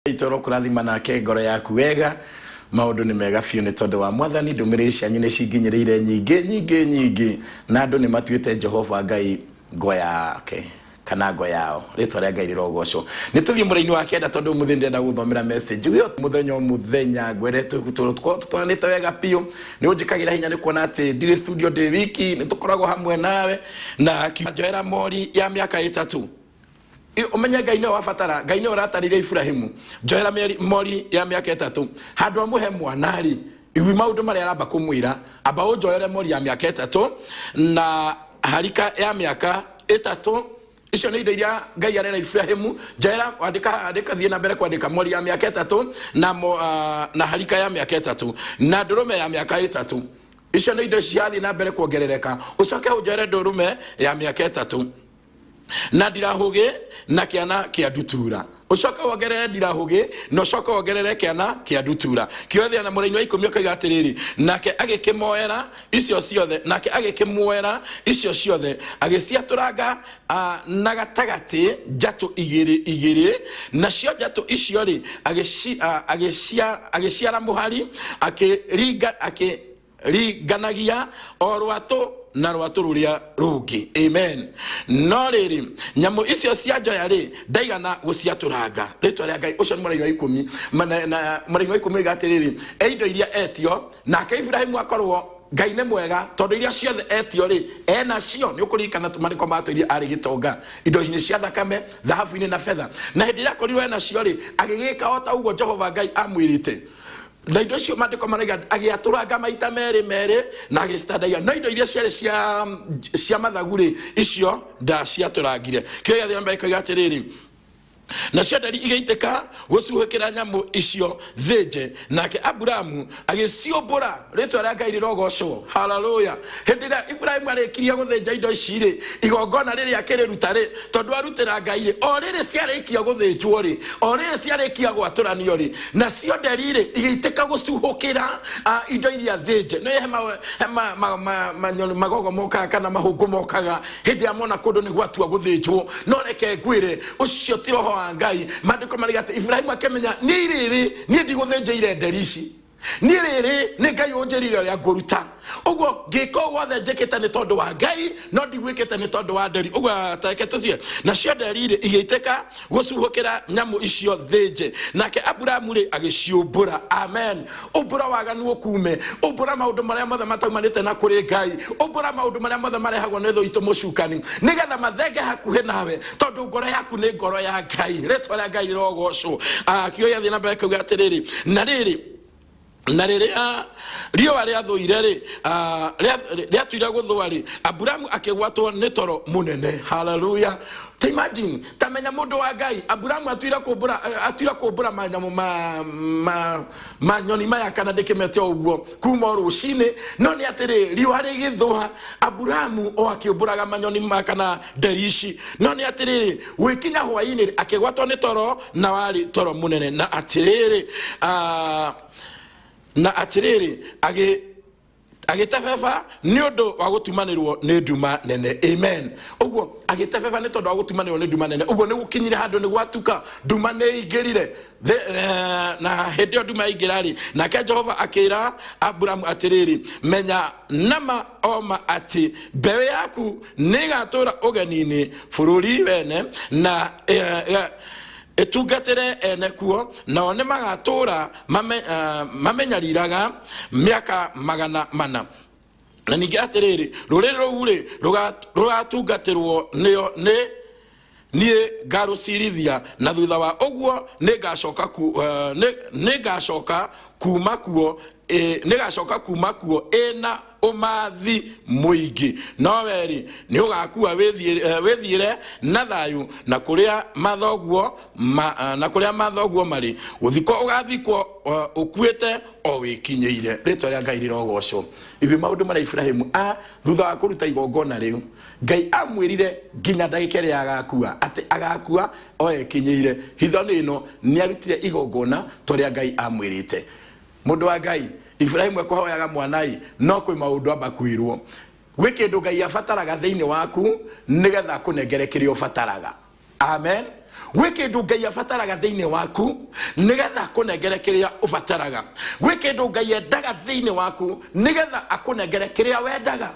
Itoro kũrathima nake ngoro yaku wega. Maũndũ nĩ mega biũ nĩ tondũ wa Mwathani. Ndũmĩrĩri cianyu nĩ cinginyĩrĩire nyingĩ nyingĩ nyingĩ, na andũ nĩ matuĩte Jehova Ngai ngo yake kana ngo yao. Rĩtwa rĩa Ngai rĩrogocwo. Nĩ tũthiĩ mũraini wa kenda, tondũ ũmũthĩ ndĩrenda gũthomera message ũyũ mũthenya o mũthenya. Ngwere tũtwaranĩte wega biũ. Nĩ ũnjĩkagĩra hinya nĩ kuona atĩ ndirĩ studio ndĩ wiki, nĩ tũkoragwo hamwe nawe. Na njoera mori ya mĩaka 3. Ũmenye Ngai nĩwe wabatara, Ngai nĩwe ũratarire Iburahimu. Njoera mori ya mĩaka 3. Handũ amũhe mwana-rĩ, igui maũndũ marĩa aramba kũmwĩra. Amba ũnjoere mori ya mĩaka 3 na harika ya mĩaka 3. Icio nĩ indo iria Ngai arera Iburahimu. Njoera, andĩka, andĩka, thiĩ na mbere kwandĩka. Mori ya mĩaka 3 na harika ya mĩaka 3 na ndũrũme ya mĩaka 3. Icio nĩ indo ciathiĩ na mbere kuongerereka. Ũcoke ũnjoere ndũrũme ya mĩaka 3 na ndirahũgĩ na kĩana kĩa ndutura. Ũcoke wongerere ndirahũgĩ na ũcoke wongerere kĩana kĩa ndutura. Kĩothe na mũraini wa 10 ũkauga atĩrĩrĩ, nake agĩkĩmoera icio ciothe, nake agĩkĩmuoera icio ciothe, agĩciatũranga na gatagatĩ njatũ igĩrĩ igĩrĩ, nacio njatũ icio rĩ, agĩciara mũhari, akĩringa, akĩringanagia o rwatũ na rwatũ rũrĩa rũngĩ. Amen. No rĩrĩ, nyamũ icio cia njoya rĩ, ndaigana gũciatũranga. Rĩtwa rĩa Ngai. Ũcio nĩ mũraini wa 10. Na mũraini wa 10 oiga atĩrĩrĩ, e indo iria etio, nake Iburahimu akorwo Ngai nĩ mwega, tondũ iria ciothe etio rĩ, enacio. Nĩ ũkũririkana marĩko matũirie arĩ gĩtonga indo-inĩ cia thakame, thahabu-inĩ na betha. Na hĩndĩ ĩrĩa akorirwo enacio rĩ, agĩgĩka o ta ũguo Jehova Ngai amwĩrĩte. Na indo icio maandĩko maraiga agĩatũranga maita merĩ merĩ na agĩcitandaia, no indo iria ciarĩ cia mathagu rĩ, icio ndaciatũrangire. Kĩo gĩathiĩ na mbere koiga atĩrĩrĩ, nacio nderi igĩitĩka gũcuhũkĩra nyamũ icio thĩnje, nake Aburamu agĩciũmbũra. Rĩtwa rĩa Ngai rĩrogocwo. Haleluya. Hĩndĩ ĩrĩa Iburahimu arĩkirie gũthĩnja indo ici rĩ, igongona rĩrĩa akĩrĩruta rĩ, tondũ arutĩra Ngai rĩ, o rĩrĩ ciarĩkia gũthĩnjwo rĩ, o rĩrĩ ciarĩkia gwatũranio rĩ, nacio nderi rĩ igĩitĩka gũcuhũkĩra indo iria thĩnje. Nĩ he magogo mokaga kana mahũngũ mokaga hĩndĩ ya mona kũndũ nĩ gwatua gũthĩnjwo. No reke ngwĩre, ũcio ti roho wa Ngai. Maandĩko maraiga atĩ Iburahimu akĩmenya, niĩ rĩrĩ, niĩ ndigũthĩnjĩire nderi ici, niĩ rĩrĩ nĩ Ngai ũnjĩrire ũrĩa ngũruta. Ũguo ngĩka ũguo wothe njĩkĩte nĩ tondũ wa Ngai, no ndigwĩkĩte nĩ tondũ wa nderi. Ũguo tareke tũthiĩ. Nacio nderi rĩ igĩitĩka gũcuhũkĩra nyamũ icio thĩnje, nake Aburamu rĩ agĩciũmbũra. Amen. Ũmbũra waganu ũkume, ũmbũra maũndũ marĩa mothe mataumanĩte na kũrĩ Ngai, ũmbũra maũndũ marĩa mothe marehagwo nĩ thũ itũ mũcukani, nĩgetha mathenge hakuhĩ nawe, tondũ ngoro yaku nĩ ngoro ya Ngai. Rĩtwa rĩa Ngai rĩrogocwo. Kiugo gĩathiĩ na mbere kiuga atĩrĩrĩ, na rĩrĩ, na rĩrĩa riũa rĩathũire rĩ, rĩatuire gũthũa rĩ, Aburamu akĩgwatwo nĩ toro mũnene. Haleluya. Ta imagine, ta menya mũndũ wa Ngai, Aburamu atuire kũmbũra, atuire kũmbũra manyamũ ma manyoni maya, kana ndĩkĩmete o ũguo, kuma o rũcinĩ. No nĩ atĩrĩ, riũa rĩgĩthũa, Aburamu o akĩũmbũraga manyoni ma kana nderi ici. No nĩ atĩrĩrĩ, gwĩkinya hwaĩ-inĩ akĩgwatwo nĩ toro, na warĩ toro mũnene. Na atĩrĩrĩ, na atĩrĩrĩ, agĩtebeba nĩ ũndũ wa gũtumanĩrwo nĩ nduma nene. Amen. Ũguo agĩtebeba nĩ tondũ wa gũtumanĩrwo nĩ nduma nene. Ũguo nĩ gũkinyire handũ nĩ gwatuka, nduma nĩ ingĩrire. Na hĩndĩ ĩyo nduma yaingĩra rĩ, nake Jehova akĩra Aburamu atĩrĩrĩ, menya nama oma atĩ mbeũ yaku nĩ ĩgatũũra ũgeni-inĩ bũrũri wene, na ĩtungatĩre ene kuo, nao nĩ magatũũra mamenyariraga mĩaka 400. Na ningĩ atĩrĩrĩ, rũrĩrĩ rũu rĩ, rũgatungatĩrwo nĩo nĩ niĩ ngarũcirithia, na thutha wa ũguo nĩngacoka nĩngacoka kuma kuo, nĩgacoka kuma kuo ĩna ũmathi mũingĩ. No we-rĩ, nĩũgakua wĩthiĩre na thayũ, na kũrĩa mathoguo na kũrĩa mathoguo marĩ, gũthikwo ũgathikwo ũkuĩte o wĩkinyĩire. Rĩtwa rĩa Ngai rĩrogocwo. Ithuĩ maũndũ marĩa Iburahimu thutha wa kũruta igongona rĩu, Ngai amwĩrire nginya ndagĩka ĩrĩa agakua atĩ agakua o ekinyĩire. Hitho nĩ ĩno, nĩarutire igongona ta ũrĩa Ngai amwĩrĩte. Mũndũ wa Ngai, Iburahimu ekũhoyaga mwanai, no kwĩ maũndũ amba kwĩrwo. Gwĩ kĩndũ Ngai abataraga thĩinĩ waku nĩgetha akũnengere kĩrĩa ũbataraga. Amen. Gwĩ kĩndũ Ngai abataraga thĩinĩ waku nĩgetha akũnengere kĩrĩa ũbataraga. Gwĩ kĩndũ Ngai endaga thĩinĩ waku nĩgetha akũnengere kĩrĩa wendaga.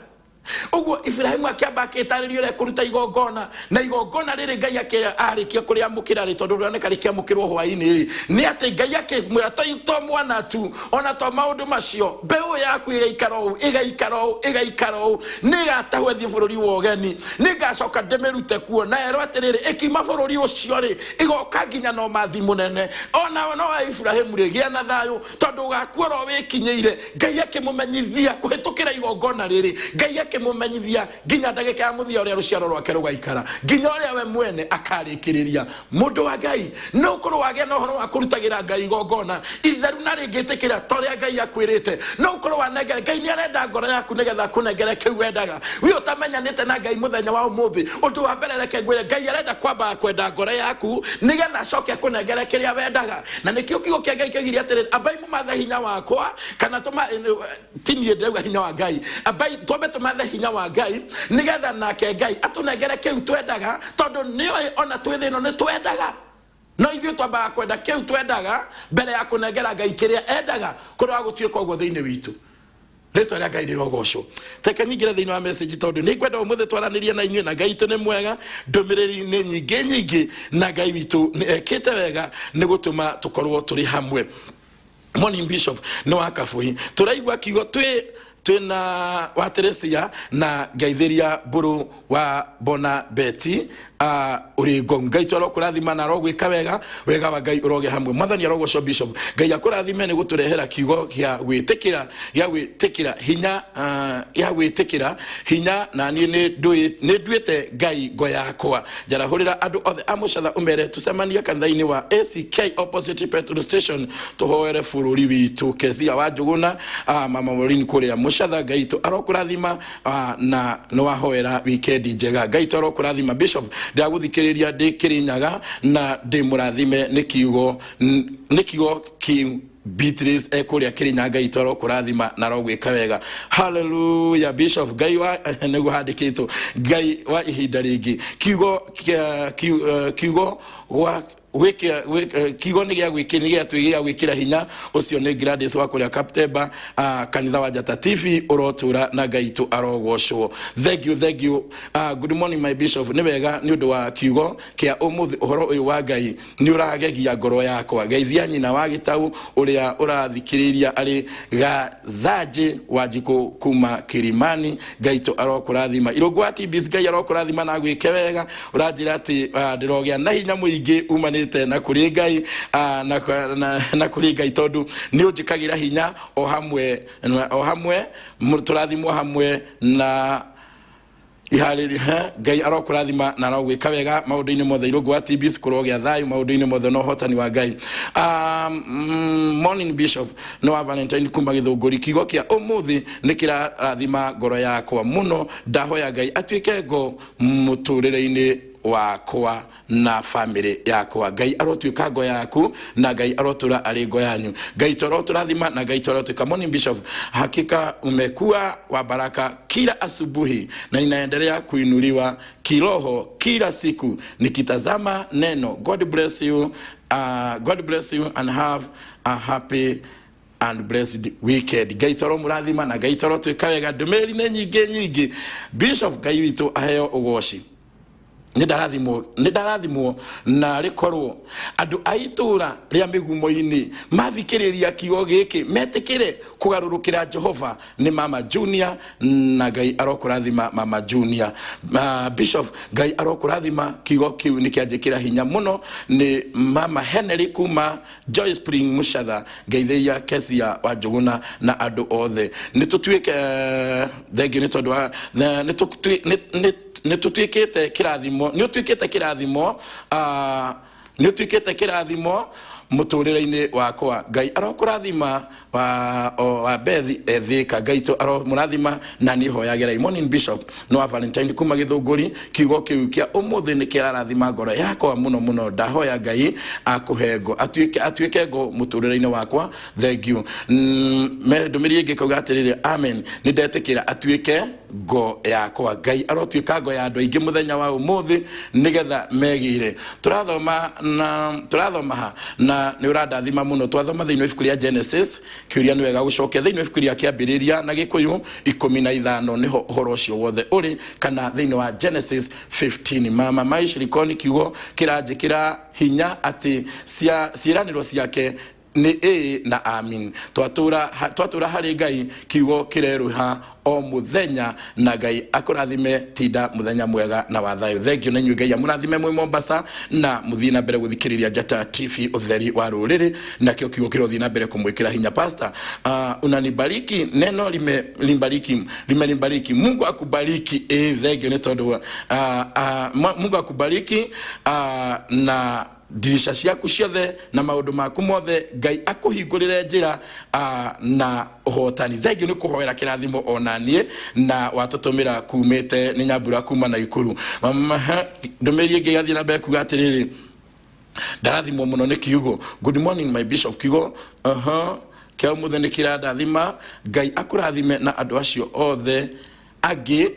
Ũguo Iburahimu akĩamba akĩtarĩria ũrĩa kũruta igongona, na igongona rĩrĩ Ngai arĩkia kũrĩamũkĩra rĩ, tondũ rĩroneka rĩkĩamũkĩrwo hwaĩ-inĩ rĩ, nĩ atĩ Ngai akĩmwĩra to mwana tu, ona to maũndũ macio, mbeũ yaku ĩgaikara ũũ, ĩgaikara ũũ, ĩgaikara ũũ, nĩĩgatahwo ĩthiĩ bũrũri wa ũgeni, nĩngacoka ndĩmĩrute kuo, na erwo atĩrĩrĩ, ĩkiuma bũrũri ũcio rĩ, ĩgoka nginya na ũmathi mũnene. Onawe no wa Iburahimu rĩ, gĩa na thayũ, tondũ ũgakua oro wĩkinyĩire. Ngai akĩmũmenyithia kũhĩtũkĩra igongona rĩrĩ, Ngai akĩmũmenyithia nginya ndagĩka ya mũthia ũrĩa rũciaro rwake rũgaikara, nginya ũrĩa we mwene akarĩkĩrĩria. Mũndũ wa Ngai, no ũkorwo wagĩa na ũhoro wa kũrutagĩra Ngai igongona itheru na rĩngĩtĩkĩra ta ũrĩa Ngai akwĩrĩte. No ũkorwo wanengere Ngai nĩ arenda ngoro yaku nĩgetha akũnengere kĩu wendaga. We ũtamenyanĩte na Ngai mũthenya wa ũmũthĩ, ũndũ wa mbere reke ngwĩre, Ngai arenda kwambaga kwenda ngoro yaku nĩgetha acoke akũnengere kĩrĩa wendaga. Na nĩkĩo kiugo kĩa Ngai kĩoigire atĩrĩrĩ, ambai mũmathe hinya wakwa, kana tũma, ti niĩ ndĩrauga hinya wa Ngai, ambai twambe tũmathe hinya wa Ngai nĩgetha nake Ngai atũnengere kĩu twendaga, tondũ nĩoĩ ona twĩ thĩ ĩno nĩ twendaga. No ithuĩ twambaga kwenda kĩu twendaga mbere ya kũnengera Ngai kĩrĩa endaga. Kũroa gũtuĩka ũguo thĩinĩ witũ. Rĩtwa rĩa Ngai rĩrogocwo. Reke nyingĩre thĩinĩ wa message tondũ nĩ ngwenda ũmũthĩ twaranĩrie na inyuĩ, na Ngai witũ nĩ mwega, ndũmĩrĩri nĩ nyingĩ nyingĩ, na Ngai witũ nĩ ekĩte wega nĩ gũtũma tũkorwo tũrĩ hamwe. Morning Bishop nĩ wa Kabui, tũraigua kiugo twĩ twĩna wa Teresia na Ngaithĩria Mbũrũ wa Bona Beti ũrĩ ngong. Ngai tu arokũrathima na arogwĩka wega, wega wa Ngai ũrogĩa hamwe. Mwathani arogocwo. Bishop, Ngai akũrathime nĩ gũtũrehera kiugo gĩa gwĩtĩkĩra, gĩa gwĩtĩkĩra hinya, gĩa gwĩtĩkĩra hinya, na niĩ nĩ nduĩte Ngai ngo yakwa. Njarahũrĩra andũ othe a Mũcatha ũmere tũcemanie kanitha-inĩ wa ACK opposite petrol station, tũhoere bũrũri witũ. Kezia wa Njũgũna, mama Maureen kũrĩa Mũcatha, Ngai tu arokũrathima na nĩ wahoera wikendi njega. Ngai tu arokũrathima. Bishop, ndĩragũthikĩrĩria ndĩ Kĩrĩnyaga na ndĩ mũrathime nĩ kiugo, nĩ kiugo kĩu. Beatrice ekũrĩa Kĩrĩnyaga, Ngai tu arokũrathima na arogwĩka wega. Hallelujah. Bishop, Ngai wa nĩguo handĩkĩtwo, Ngai wa ihinda rĩngĩ, kiugo kiugo gwa kiugo nĩ gĩa gwĩkĩ nĩ gĩa gĩa gwĩkĩra hinya. Ũcio nĩ Gladys wa kũrĩa Kaptemba, kanitha wa Njata TV ũrotũra na Ngai tu arogocwo. Thank you, thank you. Good morning, my bishop, nĩ wega nĩ ũndũ wa kiugo kĩa ũmũthĩ. Ũhoro ũyũ wa Ngai nĩ ũragegia ngoro yakwa. Geithia nyina wa gĩtau ũrĩa ũrathikĩrĩria arĩ Gathanjĩ wa Njikũ kuma Kilimani. Ngai tu arokũrathima. Irũngũ wa TBC, Ngai arokũrathima na agwĩke wega. Ũranjĩra atĩ ndĩrogĩa na hinya mũingĩ umanĩte na kũrĩ Ngai, na kũrĩ Ngai, tondũ nĩ ũnjĩkagĩra hinya o hamwe, o hamwe tũrathimwo hamwe na iharĩri. Ngai arokũrathima na arogwĩka wega maũndũ-inĩ mothe. Irũngũ wa TBC, kũrogĩa thayũ maũndũ-inĩ mothe na ũhotani wa Ngai. Morning Bishop, nĩ wa Valentine kuma Gĩthũngũri. Kiugo kĩa ũmũthĩ nĩ kĩrarathima ngoro yakwa mũno. Ndahoya Ngai atuĩke ngo mũtũrĩre-inĩ wakwa na famĩlĩ yakwa. Ngai arotuĩka ngo yaku na Ngai arotũra arĩ ngo yanyu. Ngai tu arotũrathima na Ngai tu arotuĩka. Morning Bishop, hakika umekuwa wa baraka kila asubuhi na ninaendelea kuinuliwa kiroho kila siku nikitazama neno. God bless you, God bless you and have a happy and blessed weekend. Ngai toro mũrathima na Ngai toro twĩka wega. Ndũmĩrĩri nĩ nyingĩ nyingĩ. Bishop, Ngai witũ aheo ũgoci. Nĩ ndarathimwo, nĩ ndarathimwo. Na rĩkorwo andũ a itũũra rĩa mĩgumo-inĩ mathikĩrĩria kiugo gĩkĩ metĩkĩre kũgarũrũkĩra Jehova. Nĩ mama Junior, na Ngai arokũrathima, mama Junior. Bishop, Ngai arokũrathima, kiugo kĩu nĩ kĩanjĩkĩra hinya mũno. Nĩ mama Henry kuma Joy Spring Mũcatha. Ngeithĩria Kesia wa Njũgũna na andũ othe. Nĩ tũtuĩke thengiũ nĩ tondũ wa nĩ tũtuĩkĩte kĩrathimo, nĩ ũtuĩkĩte kĩrathimo, nĩ ũtuĩkĩte kĩrathimo. Mũtũrĩre-inĩ wakwa. Ngai arokũrathima wa, o, wa Beth Ethika. Ngai tũ aromũrathima na niĩ hoyagĩrai. Morning Bishop nĩ wa Valentine kuma Gĩthũngũri. Kiugo kĩu kĩa ũmũthĩ nĩ kĩrarathima ngoro yakwa mũno mũno. Ndahoya Ngai akũhe ngo, atuĩke ngo mũtũrĩre-inĩ wakwa. Thank you. Me ndũmĩrĩri ĩngĩ kauga atĩrĩrĩ, amen, nĩ ndetĩkĩra atuĩke ngo yakwa. Ngai arotuĩka ngo ya andũ aingĩ mũthenya wa ũmũthĩ nĩgetha megĩre. Tũrathoma na tũrathoma ha na nĩ ũrandathima mũno. Twathoma thĩinĩ wa ibuku rĩa Genesis, kĩũria nĩ wega gũcokia thĩinĩ wa ibuku rĩa Kĩambĩrĩria na Gĩkũyũ 15 nĩho ũhoro ũcio wothe ũrĩ, kana thĩinĩ wa Genesis 15. Mama Maishirikoni, kiugo kĩranjĩkĩra hinya atĩ ciĩranĩro ciake nĩ ĩĩ na amin. Twatũra harĩ Ngai, kiugo kĩrerũha o mũthenya, na Ngai akũrathime. Tinda mũthenya mwega na wa thayũ. Thank you na inyuĩ, Ngai amũrathime mwĩ Mombasa na mũthiĩ na mbere gũthikĩrĩria Njata TV, ũtheri wa rũrĩrĩ, nakĩo kiugo kĩrothiĩ na mbere kũmwĩkĩra hinya. Pastor, unanibariki, neno lime limbariki, limenibariki. Mungu akubariki. Thank you nĩ tondũ Mungu akubariki na ndirisha ciaku ciothe na maũndũ maku mothe. Ngai akũhingũrĩre njĩra na ũhotani. Thengiũ nĩ kũhoera kĩrathimo ona niĩ na watũtũmĩra kumĩte nĩ Nyambura kuma Naikuru. Ndũmĩrĩri ĩngĩ ĩgathiĩ na mbere kuga atĩrĩrĩ, ndarathimwo mũno nĩ kiugo. Good morning, my bishop. Kiugo kĩa ũmũthĩ nĩ kĩrandathima. Ngai akũrathime na andũ acio othe angĩ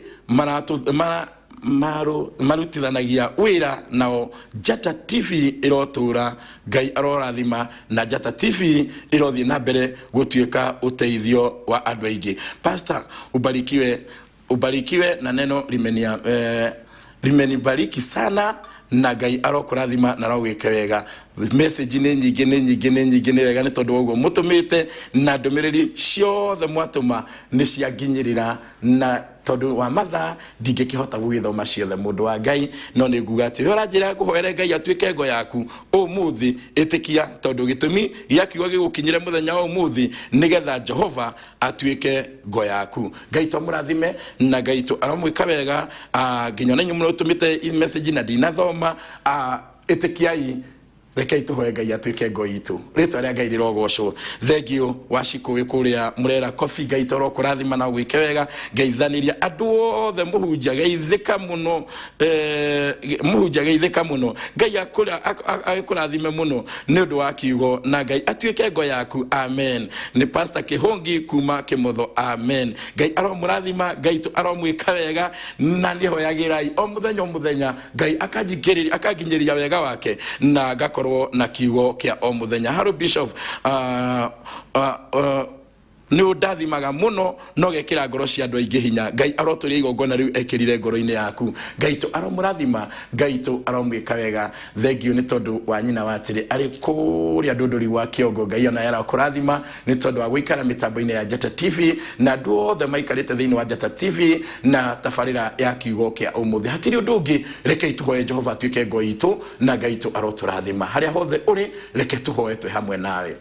marutithanagia wĩra nao. Njata TV ĩrotũra, Ngai arorathima, na Njata TV ĩrothiĩ na mbere gũtuĩka ũteithio wa andũ aingĩ. Pastor, ubarikiwe, ubarikiwe na neno limenibariki sana, na Ngai arokũrathima na arogwĩke wega. Message nĩ nyingĩ, nĩ nyingĩ, nĩ nyingĩ. Nĩ wega nĩ tondũ wa ũguo mũtũmĩte, na ndũmĩrĩri ciothe mwatũma nĩ cianginyĩrĩra, na tondũ wa mathaa ndingĩkĩhota gũgĩthoma ciothe, mũndũ wa Ngai, no nĩ nguga atĩ we ũranjĩra ngũhoere Ngai atuĩke ngo yaku ũmũthĩ, ĩtĩkia, tondũ gĩtũmi gĩa kiugo gĩgũkinyĩre mũthenya wa ũmũthĩ nĩgetha Jehova atuĩke ngo yaku. Ngai twamũrathime na Ngai tũ aromwĩka wega. Nginya na inyuĩ mũno ũtũmĩte message na ndinathoma, ĩtĩkiai. Rekei tũhoe Ngai atuĩke ngo itũ. Rĩtwa rĩa Ngai rĩrogocwo. Thengiũ Wacikũ wĩ kũrĩa Mũrera Kobi. Ngai toro kũrathima na ũgwĩke wega. Ngeithanĩria andũ othe. Mũhunjia geithĩka mũno, mũhunjia geithĩka mũno. Ngai agĩkũrathime mũno nĩ ũndũ wa kiugo, na Ngai atuĩke ngo yaku. Amen. Nĩ Pastor Kĩhũngi kuma Kĩmotho. Amen. Ngai aromũrathima, Ngai tũ aromwĩka wega, na nĩhoyagĩrai o mũthenya o mũthenya Ngai akanginyĩria wega wake na ngakorwo na kiugo kĩa o mũthenya. Hello Bishop, nĩ ũndathimaga mũno no gekĩra ngoro cia andũ aingĩ hinya. Ngai arotũria igongona rĩu ekĩrire ngoro-inĩ yaku. Ngai tũ aromũrathima, Ngai tũ aromwĩka wega. Thengiũ nĩ tondũ wa nyina wa atĩrĩ arĩ kũrĩa ndũndũri wa Kĩongo. Ngai ona arakũrathima nĩ tondũ wa gũikara mĩtambo-inĩ ya Njata TV na andũ othe maikarĩte thĩinĩ wa Njata TV na tabarĩra ya kiugo kĩa ũmũthĩ. Hatirĩ ũndũ ũngĩ, rekei tũhoe Jehova atuĩke ngo itũ, na Ngai tũ arotũrathima. Harĩa hothe ũrĩ, reke tũhoe twĩ hamwe nawe.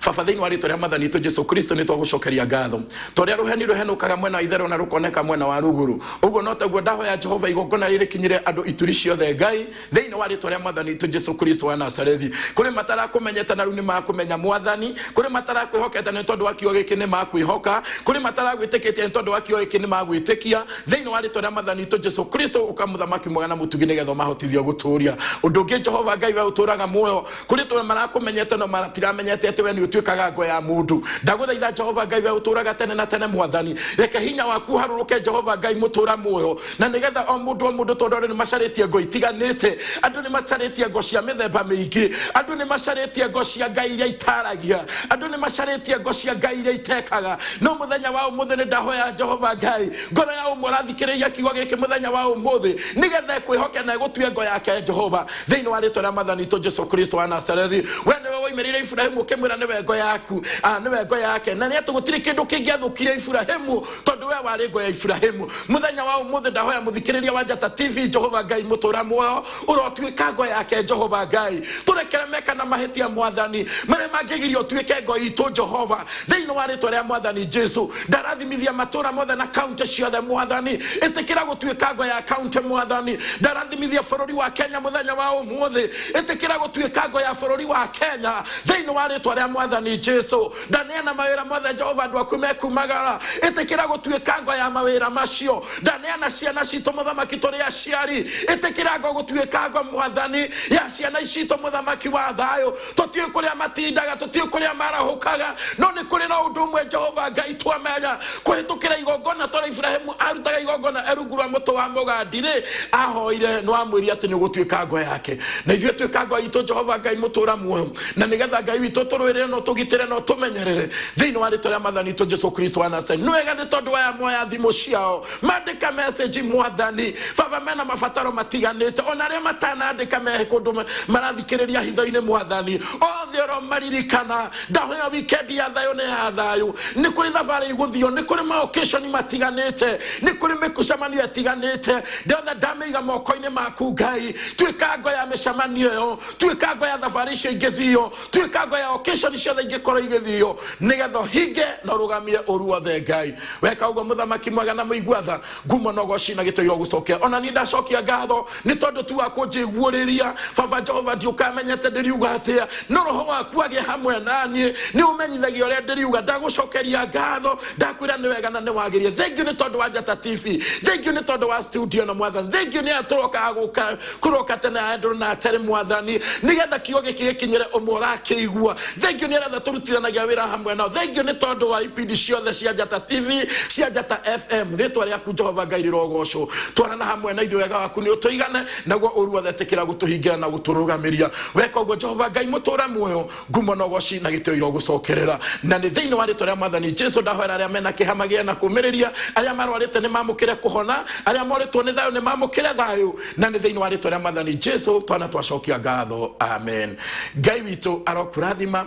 Baba, thĩinĩ wa rĩtwa rĩa Mwathani witũ Jesu Kristo, nĩ twagũcokeria ngatho. Ta ũrĩa rũheni rũhenũkaga mwena wa itherero na rũkoneka mwena wa ruguru, ũguo no taguo ndahoya Jehova igongona rĩrĩ kinyĩre andũ ituri ciothe. Ngai, thĩinĩ wa rĩtwa rĩa Mwathani witũ Jesu Kristo wa Nazarethi, kũrĩ matarakũmenyete na rĩu nĩ makũmenya Mwathani, kũrĩ matarakwĩhokete nĩ tondũ wa kiugo gĩkĩ nĩ makwĩhoka, kũrĩ mataragwĩtĩkĩtie nĩ tondũ wa kiugo gĩkĩ nĩ magwĩtĩkia. Thĩinĩ wa rĩtwa rĩa Mwathani witũ Jesu Kristo, ũka mũthamaki mwega na mũtugi, nĩgetha ũmahotithie gũtũũria ũndũ ũngĩ. Jehova Ngai, we ũtũũraga muoyo, kũrĩ tũrĩa marakũmenyete no matiramenyete atĩ we nĩ ũtuĩkaga ngo ya mũndũ. Ndagũthaitha Jehova Ngai, we ũtũũraga tene na tene, Mwathani, reke hinya waku ũharũrũke, Jehova Ngai mũtũũra muoyo, na nĩgetha o mũndũ o mũndũ, tondũ andũ nĩ macarĩtie ngo itiganĩte, andũ nĩ macarĩtie ngo cia mĩthemba mĩingĩ, andũ nĩ macarĩtie ngo cia ngai iria itaragia, andũ nĩ macarĩtie ngo cia ngai iria itekaga, no mũthenya wa ũmũthĩ nĩ ndahoya Jehova Ngai, ngoro ya ũmwe ũrathikĩrĩria kiugo gĩkĩ mũthenya wa ũmũthĩ, nĩgetha ĩkwĩhoke na ĩgũtue ngo yake. Jehova, thĩinĩ wa rĩtwa rĩa Mwathani witũ Jesu Kristo wa Nazarethi, we nĩwe. Waimĩrĩire Iburahimu ũkĩmwĩra nĩwe ngo yaku, nĩwe ngo yake, na nĩ atĩ gũtirĩ kĩndũ kĩngĩathũkire Iburahimu tondũ we warĩ ngo ya Iburahimu. Mũthenya wa ũmũthĩ ndahoya mũthikĩrĩria wa Njata TV, Jehova Ngai mũtũra muoyo, ũrotuĩka ngo yake. Jehova Ngai, tũrekere meka na mahĩtia, Mwathani, marĩa mangĩgiria ũtuĩke ngo itũ, Jehova. Thĩinĩ wa rĩtwa rĩa Mwathani Jesu, ndarathimithia matũra mothe na kaunti ciothe. Mwathani, ĩtĩkĩra gũtuĩka ngo ya kaunti. Mwathani, ndarathimithia bũrũri wa Kenya mũthenya wa ũmũthĩ. Ĩtĩkĩra gũtuĩka ngo ya bũrũri wa Kenya thĩinĩ wa rĩtwa rĩa Mwathani Jesu. Ndaneana mawĩra mothe, Jehova, andũ aku mekumagara. Ĩtĩkĩra gũtuĩka ngo ya mawĩra macio. Ndaneana ciana citũ, Mũthamaki, tũrĩ aciari. Ĩtĩkĩra ngo gũtuĩka ngo, Mwathani, ya ciana citũ. Mũthamaki wa thayũ, tũtiũĩ kũrĩa matindaga, tũtiũĩ kũrĩa marahũkaga, no nĩ kũrĩ na ũndũ ũmwe, Jehova Ngai, twamenya kũhĩtũkĩra igongona tondũ Iburahimu arutaga igongona e rungu rwa mũtĩ wa mũgandi rĩ, ahoire nĩ wamwĩrire atĩ nĩ ũgũtuĩka ngo yake. Na ithuĩ tuĩka ngo itũ, Jehova Ngai mũtũra muoyo, na nĩgetha Ngai witũ tũrũĩrĩre na ũtũgitĩre na ũtũmenyerere thĩinĩ wa rĩtwa rĩa Mwathani witũ Jesu Kristo wa Nazareti. Nĩ wega nĩ tondũ aya moya thimũ ciao mandĩka message, Mwathani Baba, mena mabataro matiganĩte, ona arĩa matanandĩka me kũndũ marathikĩrĩria hitho-inĩ, Mwathani, othe oro maririkana. Ndahoya weekend ya thayũ na ya thayũ. Nĩ kũrĩ thabarĩ igũthio, nĩ kũrĩ maoccasion matiganĩte, nĩ kũrĩ mĩkucamanio ĩtiganĩte. Ndothe ndamĩiga moko-inĩ maku, Ngai. Tuĩka ngo ya mĩcemanio ĩyo, tuĩka ngo ya thabarĩ icio ingĩthio, tuĩka ngo ya occasion ciothe ingĩkorwo igĩthio, nĩgetha ũhinge na ũrũgamie ũru wothe. Ngai, weka ũguo, Mũthamaki mwega na mũigua tha, ngumo na ũgoci na gĩtũiro gũcokia. Ona niĩ ndacokia ngatho nĩ tondũ tu wa kũnjiguũrĩria. Baba Jehova, ndiũkamenyete ndĩriuga atĩa, no Roho waku agĩe hamwe naniĩ, nĩ ũmenyithagia ũrĩa ndĩriuga. Ndagũcokeria ngatho, ndakwĩra nĩ wega na nĩ wagĩrie. Thank you nĩ tondũ wa Njata TV, thank you nĩ tondũ wa studio na Mwathani, thank you nĩ atũrokaga gũka kũroka tene andũ na atarĩ, Mwathani, nĩgetha kiugo gĩkĩ gĩkinyĩre ũmwe ũrakĩigua. Thank you nĩ arĩa tũrutithanagia wĩra hamwe nao. Thank you nĩ tondũ wa ipindi ciothe cia Njata TV, cia Njata FM. Rĩtwa rĩaku, Jehova Ngai, rĩrogocwo. Twarana hamwe na ithuĩ, wega waku nĩ ũtũigane, naguo ũru wothe ĩtĩkĩra gũtũhingĩra na gũtũrũgamĩria. Weka ũguo, Jehova Ngai mũtũra muoyo, ngumo na ũgoci na gĩtĩo irogũcokerera, na nĩ thĩinĩ wa rĩtwa rĩa Mwathani Jesu ndahoera arĩa mena kĩeha magĩe na kũmĩrĩria, arĩa marwarĩte nĩ mamũkĩre kũhona, arĩa morĩtwo nĩ thayũ nĩ mamũkĩre thayũ, na nĩ thĩinĩ wa rĩtwa rĩa Mwathani Jesu twana twacokia ngatho, amen. Ngai witũ arokũrathima,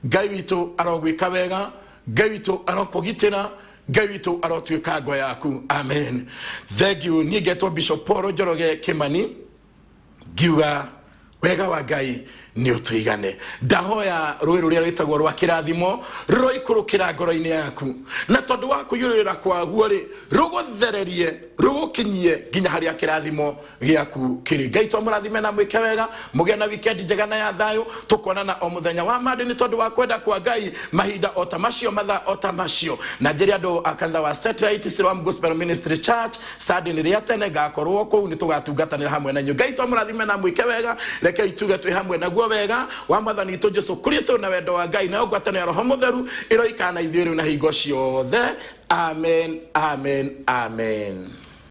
Ngai witũ arogwĩka wega, Ngai witũ arokũgitĩra, Ngai witũ arotuĩka ngo yaku, amen. Thank you. Niĩ ngetwo Bishop Paul Njoroge Kimani, ngiuga wega wa Ngai nĩ ũtũigane. Ndahoya rũĩ rũrĩa rwĩtagwo rwa kĩrathimo rũroikũrũkĩra ngoro-inĩ yaku, na tondũ wa kũiyũrĩrĩra kwaguo rĩ, rũgũthererie, rũgũkinyie nginya harĩa kĩrathimo gĩaku kĩrĩ. Ngai twamũrathime na mwĩke wega, mũgĩe na weekend njega na ya thayũ. Tũkonana o mũthenya wa Monday nĩ tondũ wa kwenda kwa Ngai, mahinda o ta macio, mathaa o ta macio. Na njĩre andũ a kanitha wa Satellite Siloam Gospel Ministry Church, Sunday nĩ rĩa tene ngakorwo kũu, nĩ tũgatungatanĩra hamwe na inyuĩ. Ngai twamũrathime na mwĩke wega. Rekei tuge twĩ hamwe, naguo wega wa Mwathani witũ Jesu Kristo na wendo wa Ngai nayo ngwatanĩro ya Roho Mũtheru ĩroikara na ithuĩ rĩu na hingo ciothe. Amen, amen, amen.